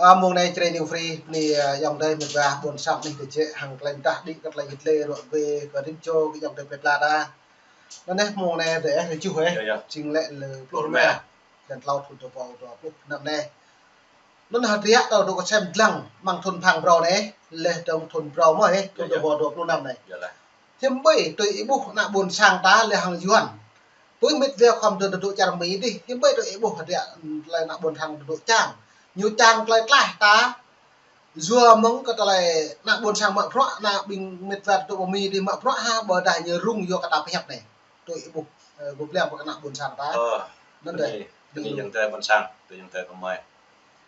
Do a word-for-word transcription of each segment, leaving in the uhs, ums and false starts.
Ơ, mông anai Jrai New Free, anai, ơ, ayŏng adơi mĕt wa ƀôn sang anai tơjĕ hăng tơlơi mơdah đĭ kơ tơlơi hơdip lĕ ruă wê kơ rĭm čô kơ ayŏng adơi plơi pla ta. Anŭn anai mông anai tơlơi ih čuh eh. Yơh, yơh. Jing lĕ lơ pluh rơma. Pluh rơma. Blan klâo thun dua rơbâo dua pluh năm anai. Anŭn hơdră ta dŏ kơsem dlăng amăng thun phang brâo anai, leh dơ̆ng thun brâo mơ̆ eh, thun dua rơbâo dua pluh năm anai. Yơh lah. Hiư̆m ƀơi tui ih ƀuh ană ƀôn sang ta leh hăng Yuan. Pơ mĕt wa khŏm tơdŏ čar Mi dih, hiư̆m ƀơi tui ih ƀuh hơdră, mm, tơlơi ană ƀôn sang tơdŏ čang. Ñu čang tơlơi tlaih ta. Yua mơ̆ng kơ tơlơi ană ƀôn sang mă bruă, ană ƀing mĕt wa tơdŏ pơ Mi dih mă bruă ha, ƀôdah ñu rŭng yua kơ ta pơhiăp anai. Tui ih ƀuh, ơ, ƀuh blang kơ ană ƀôn sang ta. Ơ, anŭn dih. Tui ih, tui ih ayŏng adơi ƀôn sang, tui ih ayŏng adơi kơmơi.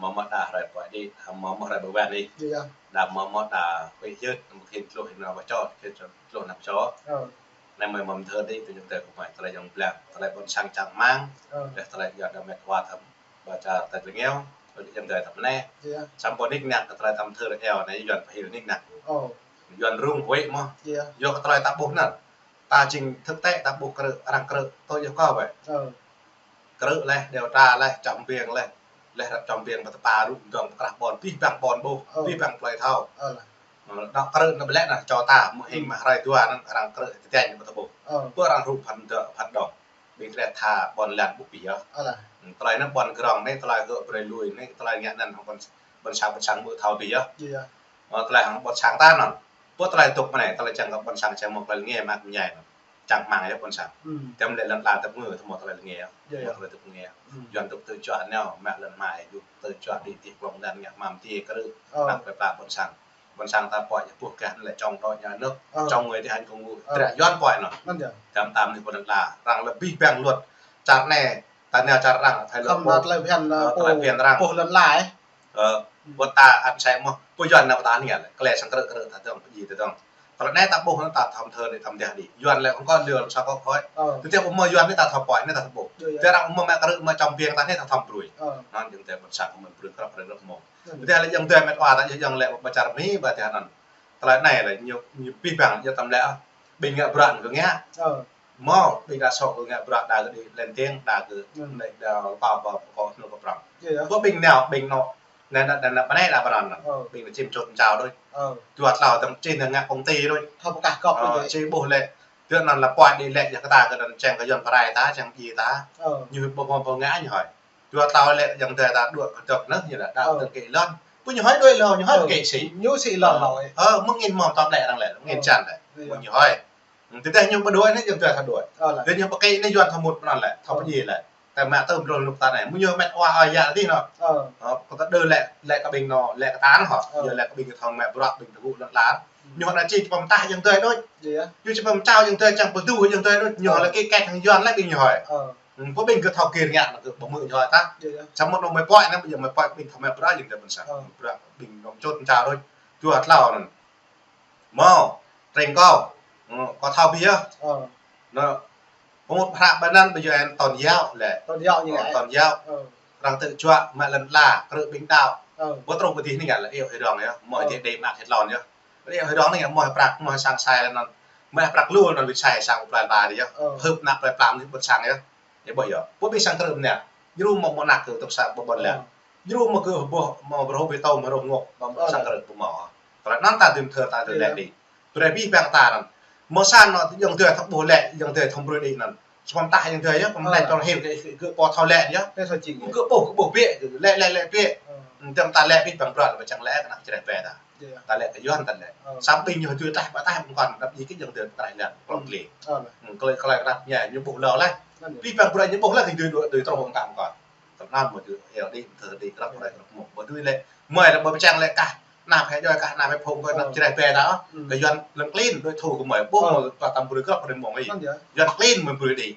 Mơ̆ mơ̆ đa hrơi pơđĭ, mơ̆ mơ̆ hrơi ƀơi wen anai. Yơh, yơh. Đa mơ̆ mơ̆ đa huĭ hyưt, mơ̆ khĭn tluh ih nao pơ čô, khĭn tluh nao pơ čô. Ơ. Anai mơ̆ mơ̆ mơ̆ thơ đĭ, tui ayŏng adơi kơmơi, tơlơi ayŏng blang, tơlơi ƀôn sang čang rơmang, ơ, leh tơlơi ayŏng adơi mĕt wa thăm, ƀôdah tơlơi rơngiao, tui ayŏng adơi thăm anai. Yơh. Samơ̆ ƀơi nik nak kơ tơlơi thăm thơ rơiao anai, Yuan pơhil nik nak. Ơ. Yuan rŭng huĭ mơ̆. Yơh. Yua kơ tơlơi ta ƀuh anŭn. Ta jing thực tế ta ƀuh krư̆, arăng krư̆, tui yua kơ wĕ. Ơ. Krư̆ leh, điều tra leh, čăm biêng leh. Leh răp čăm biêng pơtơpă rŭ dơ̆ng pơkrah ƀôn, abih bang ƀôn ƀuh, ơ, abih bang plơi thâo. Ơ lah. Ơ, dŏ krư̆ anŭn ƀlĕ anŭn čô ta, mơ̆ hing mă hrơi dua anŭn arăng krư̆ tơdĕn pơtơƀuh. Ơ. Pơ arăng rŭ phăn dơ̆, phăn dŏng. Ƀing tơlơi tha ƀôn lan ƀuh pih yơh. Ơ lah. Ơ, tơlơi anŭn ƀôn grong anai, tơlơi gơ̆ brơi lui anai, tơlơi ngă anŭn hăng ƀôn, ƀôn sang, ƀôn sang ƀu thâo pih yơh. Yơh. Ơ, tơlơi hăng ƀôn sang ta anŭn. Pơ tơlơi tŭk mơ̆ anai, tơlơi čang kơ ƀôn sang čang mơ̆ tơlơi rơngiă mă kơ mơñai anŭn. Čang rơmang yơh ƀôn sang. Hmm. Tơm lĕ lŏn ala tơpơngư tơmŏ tơlơi rơngiă. Yơh, yơh. Tơmŏ tơlơi tŭk rơngiă. Hmm. Yuan tŭk tơčuă nao, mă lŏn hmai, yŭ tơčuă đĭ tih klŏng dan ngă mă mơti krư̆. Ơ. Mă plơi pla ƀôn sang. Ƀôn sang ta pơhiăp ƀuh kah lĕ čong đôč ñu anŭn. Ơ. Čong người thi hành công vụ. Ơ. Tră Yuan pơhiăp anŭn. Anŭn yơh. Tơm tơm anai pơ lŏn ala. Arăng lĕ abih bang luật. Čar anai, ta nao čar arăng, thai lŏn khŏm pô, tơlơi phiăn, ơ, pô, tơlơi phiăn arăng. Pô lŏn ala eh. Ơ, hmm, ƀuh ta ăn sai mơ̆, pô Yuan nao ta anai lĕ, kơ lĕ sang krư̆ krư̆ ta dơ̆ng, pơdjai ta dơ̆ng. Tơlơi anai ta ƀuh anŭn ta thăm thơ anai thăm deh đĭ. Yuan lĕ kơ lĕ sang kơ khơi. Ơ. Tơdah ƀu mơ̆ Yuan anai ta thâo pơhiăp anai ta thâo ƀuh. Yơh, yơh. Tơdah ƀu mơ̆ mă krư̆ mă čăm biêng ta anai ta thâo brơi. Ơ. Anŭn ayŏng adơi ƀôn sang kơ mơi brơi krăp brơi rơmô. Yơh. Tơdah lĕ ayŏng adơi mĕt wa ta ayŏng lĕ pơ čar Mi ƀơi tơlơi anai lĕ ñu, ñu abih bang ñu tơm lĕ, ơ. Ƀing ngă bruă kơ ngă. Ơ. Mơ̆, ƀing đa sŏ kơ ngă bruă đa kơ đĭ lên tiếng, đa kơ, hmm, đa, đa pao pao pơkŏ nô pơprăm. Yơh, yơh. Pơ ƀing nao, ƀing nô, nao, nao, nao, pơ anai đa pran nao. Ơ. Ƀing nao čim čut čao đôč. Ơ. Dua tlâo tơm čih nao ngă công ty đôč. Thâo pơkah kŏp đôč. Ơ, čih ƀuh lĕ. Tui anŭn lĕ pơhiăp đĭ lĕ, yua kơ ta kơ anŭn čang kơ Yuan pơrai ta, čang pơdjai ta. Ơ. Ñu ƀu mơ̆ pô ngă ñu hơi. Dua tlâo lĕ ayŏng adơi ta dŏ kơ dŏ nơh, ñu đa đa, ơ, tơng kĕ lŏn. Pô ñu hơi đuaĭ lŏn, ñu hơi, ơ, kĕ si. Ñu si lŏn, ơ, lŏn. Ơ, mơ̆ng in mơ̆ tơm lĕ arăng lĕ, mơ̆ng in, ơ, čan lĕ. Yơh. Mơ̆ng ñu hơi. Tơdah ñu ƀu đuaĭ anai, ayŏng adơi thâo đuaĭ. Ơ, lah. Tơdah ñu pơkĕ anai, Yuan thâo mŭt pran lĕ, thâo, ơ, pơdjai lĕ. Ta mă tơm brơi luk ta anai, mơ̆ ñu mĕt wa ơi yă dih nô. Ơ. Ơ, kơ ta đơ lĕ, lĕ kơ ƀing nô, lĕ kơ ta nô hŏ. Ơ. Yua lĕ kơ ƀing kơ thâo mă bruă, ƀing tơgŭ lŏn lan. Ñu hŏ anai či čơpăm tah ayŏng adơi đôč. Yơh. Ñu čơpăm čao ayŏng adơi čang pơdu ayŏng adơi đôč. Ñu hŏ, ơ, lĕ kĕ kĕ hăng Yuan lĕ ƀing ñu hơi. Ơ. Ơ, pô ƀing kơ thâo kir ngă anŭn kơ ƀu mơ̆ ñu hơi ta. Yơh, yơh. Samơ̆ nô mơi pơhiăp anai, ƀu djơ̆ mơi pơhiăp ƀing thâo mă bruă ayŏng adơi ƀôn sang. Ơ. Bruă ƀing nô čut čao đôč. Dua tlâo anŭn. Mơ̆, tring kâo. Ơ, kâo thâo pih yơh. Ơ. Nô, pơmŭt hră ƀơi anŭn ƀu djơ̆ ĕn tôn giáo lĕ. Tôn giáo ñu, ơ, ngă. Tôn giáo. Ơ. Arăng tơčuă mă lŏn ala, krư̆ ƀing đaŏ. Ơ. Ƀu truh pơ dih anai ngă lĕ, iâu hơdrong yơh. Mơ̆, ơ, dih đĭ mă hĭt lŏn yơh. Iâu hơdrong anai ngă mơ̆ prăk, mơ̆ sang sai lĕ anŭn. Mơ̆ prăk lu anŭn wĭt sai sang plơi pla dih yơh. Ơ. Hưp ană plơi pla anai ƀôn sang yơh. Yơh ƀuh yơh. Pô ƀing sang krư̆ anai. Djru mơ̆ mơ̆ nak kơ tŭk sang ƀôn ƀôn lĕ. Ơ. Djru mơ̆ kơ ƀuh mơ̆ brơi ƀu tâo mơ̆ rŏh ngŏ, mơ̆, ơ, sang krư̆ ƀu mơ̆. Tơlơi anŭn ta dưm thơ ta dưm lĕ đĭ. Brơi abih bang ta anŭn. Mơ̆ sang nô ayŏng adơi thâo ƀuh lĕ, ayŏng adơi thâo brơi đĭ anŭn. Samơ̆ ta ayŏng adơi yơh, pơm lĕ, ơ, čong hil kơ, kơ pô thâo lĕ yơh. Lĕ thâo čing. Kơ ƀuh, kơ ƀuh biă, kơ lĕ, lĕ, lĕ biă. Ơ. Tơm ta lĕ abih bang bruă lĕ ƀu čang lĕ kơ ană čơreh bĕ ta. Yơh. Ta lĕ kơ Yuan ta lĕ. Ơ. Samơ̆ ƀing ñu tui tah ƀă tah ƀu kăn đăp djai kơ ayŏng adơi pơkrai lĕ. Klŏk klĭ. Ơ. Klơi, klơi kơ anăp ñai, ñu ƀuh lơ lĕ. Anŭn yơh. Abih bang bruă ñu ƀuh lĕ, kơ tui, tui, tui truh ƀu kăn kơ. Tơnăn mơ̆ tui, yơh, đĭ, thơ đĭ, krăp, krăp, krăp mơ̆. Ƀu tui lĕ, mơi lĕ ƀu čang lĕ kah, anăp hĕ djuai kah, anăp hĕ phung kơ, anăp, ơ, čơreh bĕ ta, ơ. Kơ Yuan lăm klin, đuaĭ thu kơ mơi, ƀuh, ơ, mơi, ta tăm brơi krăp, brơi mơ̆ng ih. Anŭn yơh. Yuan klin mơi brơi đĭ.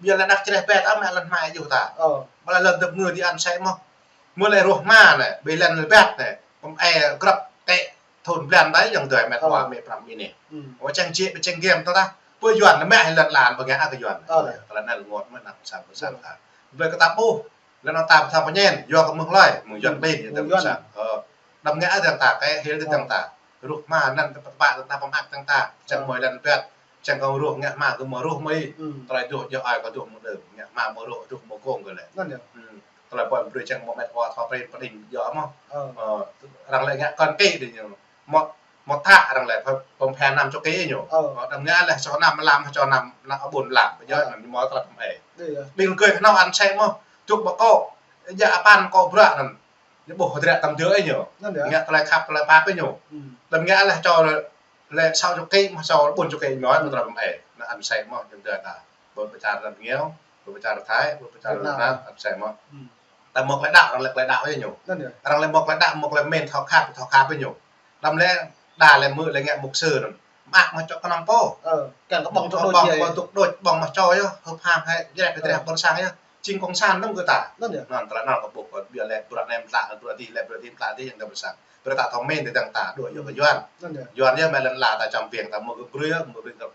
Ƀiă lĕ anăp čơreh bĕ ta, mă lŏn hmai yua ta. Ơ. Ƀu lĕ lŏn tơpơngư đĭ ăn sai mơ̆. Mơ̆ lĕ ruah hma anai, ƀơi lŏn lĕ ƀĕ anai, pơm ê krăp tĕ thun blan đai ayŏng adơi mĕt wa, ơ, mĕt prăm mĕt ne. Hmm. Ơ, čang či, čang gem tơ ta. Pơ Yuan anai mă hĭ lŏn lan, ƀu ngă kơ Yuan. Ơ. Tơlơi anai lĕ rơngot mơ̆ anăp sang, ơ, sang ta. Ƀơi kơ ta ƀuh, lĕ anŭn ta pơtha pơñen, yua kơ mơ̆ng hlơi, mơ̆ng Yuan, hmm, ƀing, mơ̆ng Yuan. Sang. Ơ, đăm ngă dơ̆ng ta, kơ hil dơ̆ng ta. Ơ. Ruah hma anŭn ta pơtơpă dơ̆ng ta, pơmhak dơ̆ng ta. Čang, ơ, mơi lŏn ƀĕ, čang kơ ruah ngă hma kơ mơi ruah mơi. Hmm. Tơlơi duh djơ̆ ai kơ duh mơ̆ đơ̆ng, ngă hma mơi ruah, duh mơi kông kơ lĕ. Anŭn yơh. Hmm. Tơlơi pơhiăp brơi čang mơ̆ met wa thâo prin pơđing yơh mơ̆. Ơ. Ơ, arăng lĕ ngă kơn kĭ dih ñu. Mơ̆, mơ̆ thă arăng lĕ pơm phe năm čô kĭ ñu. Ơ. Ơ, đăm ngă lĕ čô năm lăm, čô năm, năm ƀôn lăm. Pơjơ̆ anŭn mơ̆ tơlơi pơm ê. Ƀing gơ̆ kơnơ̆ng ăn sĕ mơ̆. Čuk ƀă kô. Djă apăn kô bruă anŭn. Ñu ƀuh hơdră tăm dơ ê ñu. Anŭn yơh. Ngă tơlơi khăp, tơlơi pap ê ñu. Đăm ngă lĕ čô lĕ sáu čô kĭ, mơ̆ čô ƀôn čô kĭ ñu, mơ̆ tơlơi pơm ê. Anŭn ăn sĕ mơ̆, jing tơ ta. Ƀôn pơčar rơngiao, ƀôn pơčar Thái, ƀôn pơčar Việt Nam, ăn sĕ mơ̆. Ta mơ̆ tơlơi đaŏ, arăng lĕ tơlơi đaŏ ê ñu. Anŭn yơh. Arăng lĕ mơ̆ tơlơi đaŏ, mơ̆ tơlơi mĭn thâo khăp, thâo khăp ê ñu. Đăm lĕ đa lĕ mơ̆ lĕ ngă mục sư anŭn. Mơak mơ̆ čô kơnơ̆ng pô. Ơ, kiăng kơ ƀơ̆ng tŭk đôč, ƀơ̆ng tŭk đôč, ƀơ̆ng mơ̆ čô yơh, hơ̆p ham hĕ, jrĕ kơ jrĕ ƀôn sang yơh. Jing kông sản đăm kơ ta. Anŭn yơh. Anŭn, tơlơi anŭn kơ ƀuh kơ ƀiă lĕ, bruă anai mơ̆ tla, bruă dih lĕ, bruă dih mơ̆ tla dih, jing tơ ƀôn sang. Bruă ta thâo mĭn tơ dăng ta, đuaĭ yơh kơ Yuan. Anŭn yơh. Yuan yơh mơ̆ lĕ la ta čăm piêng ta mơ̆ kơ brơi yơh, mơ̆ kơ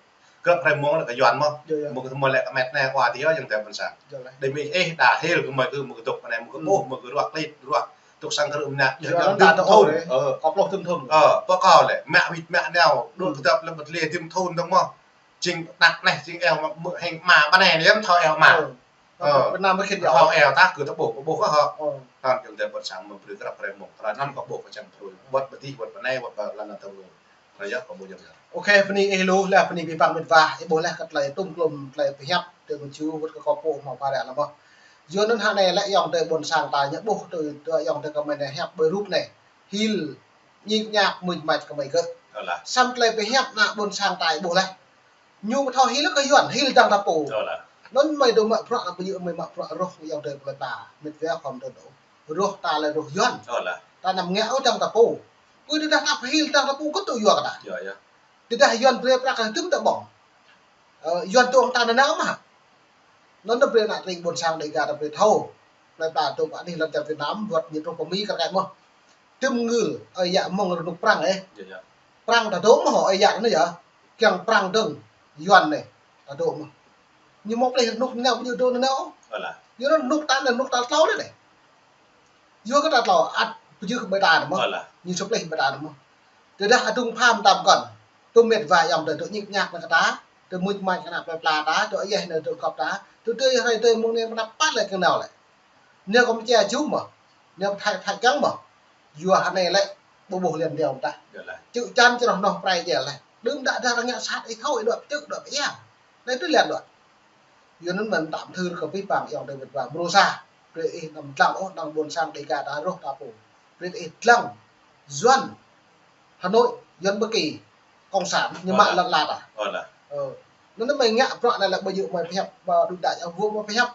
grăp hrơi mông lĕ kơ Yuan mơ̆. Yơh, yơh. Mơ̆ kơ mơ̆ lĕ kơ met anai wa dih yơh, jing tơ ƀôn sang. Yơh lĕ. Đơi mơ̆ ih đa hil kơ mơ̆ kơ mơ̆ kơ dŏ anai, mơ̆ kơ ƀuh, mơ̆ kơ ruă klĭt, ruă tŭk sang kơ rơ̆m anai. Yơh, yơh, yơh, ta dŏ tơ̆ ôh, ơ. Kơ pluh thŭn thŭn. Ơ, pơkâo lĕ, mă wĭt mă nao, đuaĭ kơ dŏp lĕ bơtli tim thŭn dong mơ̆. Jing tăk neh, jing eo mă, mơ̆ hĕng mă, ƀă anai yơh thâo eo mă. Ơ. Ơ. Việt Nam mơ̆ khĭn eo. Thâo eo ta kơ ta ƀuh, ƀuh kơ hŏ. Ơ. Anŭn jing tơ ƀôn sang mơ̆ brơi grăp hrơi mông. Tơlơi anŭn kơ ƀuh kơ čang brơi. Wơ̆t bơdih, wơ̆t bơnai, wơ̆t kơ lăn anŭn tơlơi. Tơlơi yơh kơ ƀuh jing yơh. Ôkê, bơni ih lu, lĕ bơni abih bang met wa, ih ƀuh lĕ kơ tơlơi tŭm klŭm, tơlơi pơhiăp, tơlơi mơ̆ ču, wơ̆t kơ kâo pô hmâo pha ră lăm mơ̆. Yua anŭn hơnai lĕ ayŏng adơi ƀôn sang ta ñu ƀuh tui, tui ayŏng adơi kơ mơi anai hiăp ƀơi rup anai. Hil, ñik ñak, mưč mač kơ mơi gơ̆. Ơ lah. Samơ̆ tơlơi pơhiăp ană ƀôn sang ta ih ƀuh lĕ. Ñu mơ̆ thâo hil kơ Yuan, hil dăng ta pô. Ơ lah. Anŭn mơi dŏ mă bruă, ană ƀu djơ̆ mơi mă bruă rŏh ayŏng adơi plơi pla. Met wa khŏm dŏ dŏ. Rŏh ta lĕ rŏh Yuan. Ơ lah. Ta anăm ngă ôh dăng ta pô. Ƀu djơ̆ dah ta pơhil dăng ta pô kơ tŭ yua kơ ta. Yơh, yơh. Tơdah Yuan brơi prăk kơ tŭm ta ƀơ̆ng. Ơ, Yuan tŭ ƀơ̆ng ta anŭn nao mơ̆. Anŭn ta brơi ană tring ƀôn sang Dêga ta brơi thâo. Plơi pla tŭ pơ anih lŏn čar Việt Nam, wơ̆t ñu truh pơ Mi kar kaĭ mơ̆. Tŭm ngưl, ơi yă mơ̆ng rơnŭk prăng ê. Yơh, yơh. Prăng ta dŏ mơ̆ ơi yă anŭn yơh. Kiăng prăng dơ̆ng, Yuan anai. Ta dŏ mơ̆. Ñu mơ̆ plih rơnŭk nao, ƀu djơ̆ dŏ nao. Ơ lah. Yua anŭn rơnŭk ta anai, rơnŭk ta tlâo anai. Yua kơ ta tlâo, ăt pơjưh kơ ƀơi ta anŭn mơ̆n. Ơ lah. Ñu sơplih ƀơi ta anŭn mơ̆n. Tơdah adŭng pham tam kŏn. Tơl met wa ayŏng adơi tŭ ñik ñak nao kơ ta. Tơl mưč mač kơ ană plơi pla ta. Tơl ayeh anai tŭ kŏp ta. Tơl tơl hrơi tơl mông anai mơnăp păt lĕ kơ nao lĕ. Nao kơ mơčia jum mơ̆. Nao kơ Thái, Thái kiăng mơ̆. Yua hơnai lĕ. Ƀu ƀuh liăn nao mơ̆ ta. Yơh lah. Čư̆ čan čơrơ̆ noh prai djel lĕ. Đưm đă dah rơngiă sat ih thâo ih đuaĭ pơčư̆ đuaĭ pơiă. Anai tơl liăn đuaĭ. Yua anŭn mơ̆n tăm thưr kơ abih bang ayŏng adơi met wa mrô sa. Brơi ih anăm dlăng ôh, ană ƀôn sang Dêga ta rŏh ta pô. Brơi ih dlăng Yuan Hà Nội, Yuan Bắc Kỳ, cộng sản, ñu mă lŏn la ta. Ơ lah. Ơ. Anŭn mơi ngă bruă anai lĕ ƀu djơ̆ mơi pơhiăp, ƀu djơ̆ đuaĭ dah ƀu mơi pơhiăp.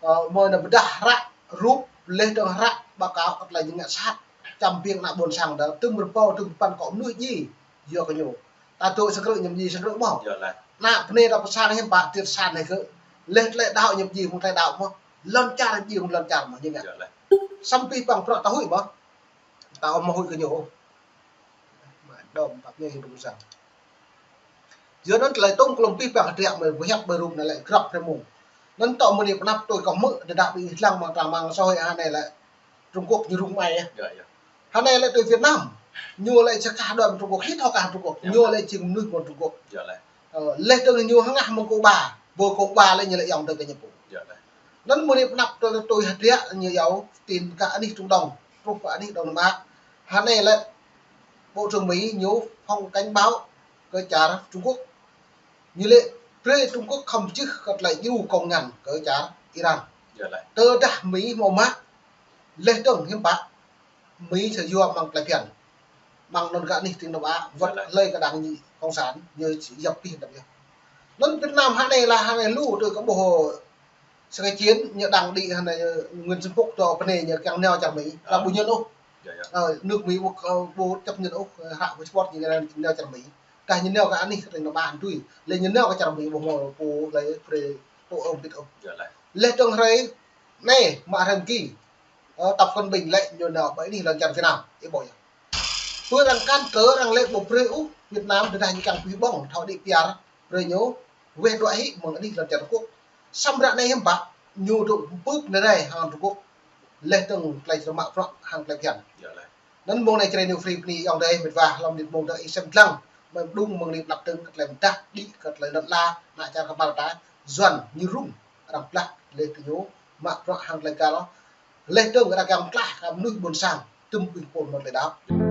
Ơ, mơi anăm pơdah hră, rup, leh dơ̆ng hră, báo cáo, kơ tơlơi ñu ngă sat. Čăm piêng ană ƀôn sang ta, tŭm rơbâo, tŭm pơpăn kơ mơnuih djai. Yua kơ ñu. Ta dŏ sang krư̆ ñu mơ̆ djai sang krư̆ mơ̆. Yơh lah. Ană bơnai ta pơsăn hiư̆m pă, tiêt san anai kơ. Leh tơlơi đaŏ ñu mơ̆ djai mơ̆ng tơlơi đaŏ mơ̆. Lŏn čar ñu djai mơ̆ng lŏn čar mơ̆, ñu ngă. Yơh lah. Samơ̆ abih bang bruă ta huĭ mơ̆. Ta ƀu mă huĭ kơ ñu. Mă đom pap ñu hiư̆m pă sang. Yua anŭn tơlơi tŭm klŭm abih bang hơdră mơi pơhiăp ƀơi rup anai lĕ grăp hrơi mông. Anŭn tŏ mơ̆ng anai pơ anăp tui kâo hmư̆, tơdah ƀing ih dlăng amăng trang mạng xã hội hơnai lĕ Trung Quốc ñu rŭng mơai yơh. Yơh, yơh. Hơnai lĕ tui Việt Nam. Ñu lĕ čơkah đuaĭ mơ̆ng Trung Quốc, hĭ thâo kah Trung Quốc. Yơh. Ñu lĕ jing mơnuih mơ̆ng Trung Quốc. Yơh lĕ. Ơ, leh dơ̆ng ñu hơngah mơ̆ng Cuba. Ƀơi Cuba lĕ ñu lĕ ayŏng adơi kơ ñu pô. Yơh lĕ. Anŭn mơ̆ng anai pơ anăp tui, tui hơdră ñu yua tin kơ anih Trung Đông. Truh pơ anih Đông Nam Á. Hơnai lĕ Bộ trưởng Mỹ ñu phóng cảnh báo kơ čar Trung Quốc. Ñu lĕ brơi Trung Quốc khŏm čih kơ tơlơi djru kông ngăn kơ čar Iran. Yơh lĕ. Tơdah Mi hmâo mă, leh dơ̆ng hiư̆m pă, Mi sa yua amăng tơlơi phiăn. Amăng anŭn kơ anih tring Đông Á, wơ̆t lơi kơ đảng ñu cộng sản, ñu yap pih đăp yơh. Anŭn Việt Nam hơnai lah hơnai lu tui kơ ƀuh Sài Chiến ñu đăng đĭ hơnai Nguyễn Xuân Phúc tơ pơ anai ñu kiăng nao čar Mi. Ơ. Lah ƀu ñŭn ôh. Yơh, yơh. Ơ, nước Mỹ ƀu, ơ, ƀu chấp nhận ôh, ơ, hră passport ñu nao čar Mi. Kah ñu nao kơ anih kơ tring Đông Á tui. Lĕ ñu nao kơ čar Mi ƀu hmâo pô lĕ pre tơ ôm bit ôh. Yơh lah. Leh dơ̆ng hrơi anai, mă hrơi mơ̆ng ki. Ơ, Tập Cận Bình lĕ ñu nao ƀơi anih lŏn čar Việt Nam. Ih ƀuh yơh. Pơ arăng kăn tơ arăng lĕ ƀu brơi ôh Việt Nam tơdah ñu kiăng pơhiăp ƀơ̆ng thâo đĭ piar brơi ñu weh đuaĭ hĭ mơ̆ng anih lŏn čar Trung Quốc. Samơ̆ ră anai hiư̆m pă ñu dŏ pơpŭ anai rai hăng Trung Quốc. Leh dơ̆ng tơlơi čơmă prăk hăng tơlơi phiăn. Yơh lĕ. Anŭn mơ̆ng anai Jrai News Free bơni ayŏng adơi met wa hlăm anai mơ̆ng dơ̆ng ih sem dlăng. Mơ̆ng đŭng mơ̆ng anai pơlăp tơ̆ng kơ tơlơi mơdah đĭ kơ tơlơi lŏn la ană čar kơmar ta Yuan ñu rŭng arăng blah leh kơ ñu mă prăk hăng tơlơi găl. Laih dơ̆ng kơ arăng kiăng pơklaih kơ mơnuih ƀôn sang, tơm ƀing pô mơnuih tơlơi đaŏ.